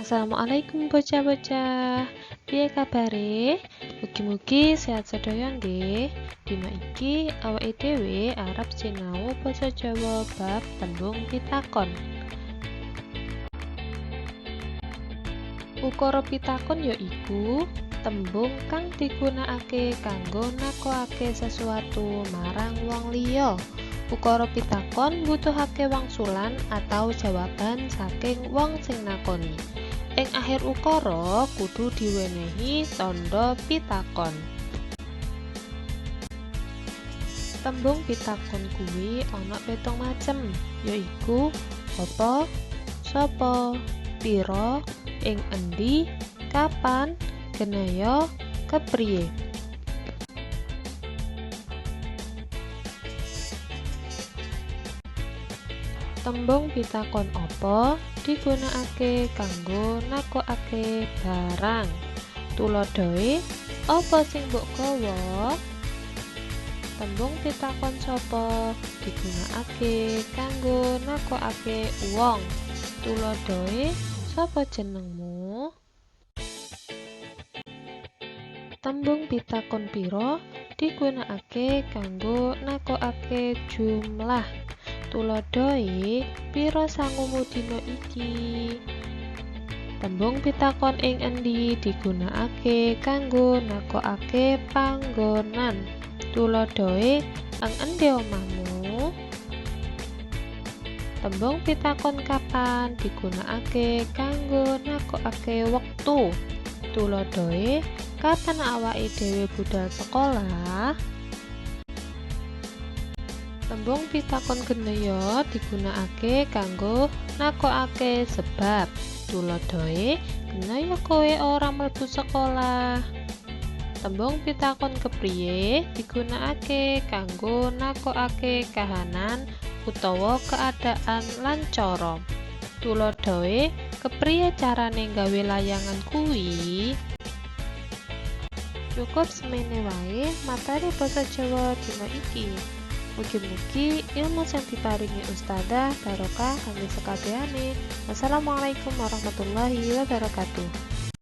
Assalamualaikum bocah-bocah. Piye kabare? Mugi-mugi sehat sedaya nggih. Dina iki awake dhewe arep sinau basa Jawa bab tembung pitakon. Ukara pitakon ya iku tembung kang digunakake kanggo nakokake sesuatu marang wong liya. Ukara pitakon mbutuhake wangsulan atau jawaban saking wong sing nakoni. Ing akhir ukara kudu diwenehi tandha pitakon. Tembung pitakon kuwi ana 7 macem, yaiku apa, sapa, pira, ing endi, kapan, genaya, kepriye. Tembung pitakon apa digunakake kanggo nakokake barang. Tuladhae, apa sing mbok gawa? Tembung pitakon sapa digunakake kanggo nakokake wong. Tuladhae, sapa jenengmu? Tembung pitakon pira digunakake kanggo nakokake jumlah. Tuladhae, pira sangumu dina iki? Tembung pitakon ing endi digunakake kanggo nakokake panggonan. Tuladhae, ing endi omahmu? Tembung pitakon kapan digunakake kanggo nakokake wektu. Tuladhae, kapan awake dhewe budal sekolah? Tembung pitakon genaya digunakake kanggo nakokake sebab. Tuladhae, genaya kowe ora mlebu sekolah. Tembung pitakon kepriye digunakake kanggo nakokake kahanan utawa keadaan lan cara. Tuladhae, kepriye carane gawe layangan kuwi? Cukup semene wae materi basa Jawa dina iki. Mugi-mugi ilmu sing diparingi ustadzah barokah kangge sekabehane. Wassalamualaikum warahmatullahi wabarakatuh.